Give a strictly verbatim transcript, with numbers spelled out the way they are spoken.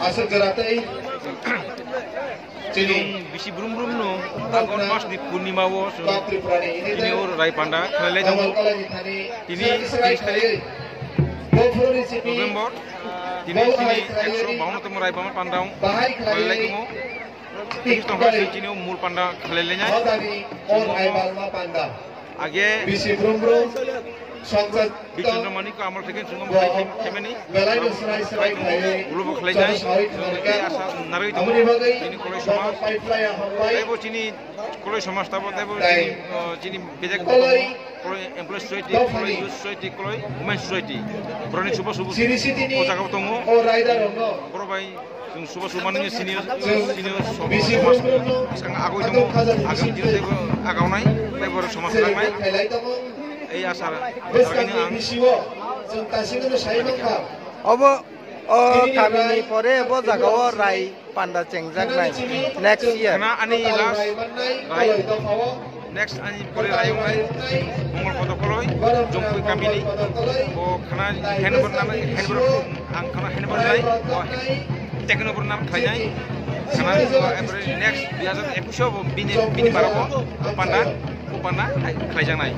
Aswk jora tei chini bisi brum brum no Agon mas ni purnima o chwng tini o rai panda khlai lai tongo. Tini tris tarik November, tini chini ekso bawanno tongmo rai panda panda khlai lai tongo. Tris tongkha se chini o mul panda khlai lai nai. Age bisi brum brum Bichondra Manik ko amol theke chwng omo khe-, khemeni. Belai no srai srai khlaiwi ulo bo khlainai. Chwng omo khe asa narwi tongo. Chini Koloi somaj. Tei bo chini Koloi somaj tabo tei bo chini, uh, chini bejak Koloi Employee Society, Koloi Youth Society, Koloi Women Society. Boroni chuba chubu o jaga bo tongo. Borok bai Chwng suba suba nini senior, senior som-, somas bwskang agoi tongo, agam dino teibo agawnai, tei borok somas swrangnai. Ei asa rwgwini ang. Obo, o kamini pore bo jaga o rai panda chengjaknai next year. Khna ani last rai. Next ani pore rai wngnai Mongol Koto Koloi, Jongpui kamini. Bo khna hand over nang, hand over, ang khna hand over nai, bo techno over nang khlainai. Khna bo every next dui hajar ekush o bo bini, bini bara bo panda, bo panda khlaijaknai.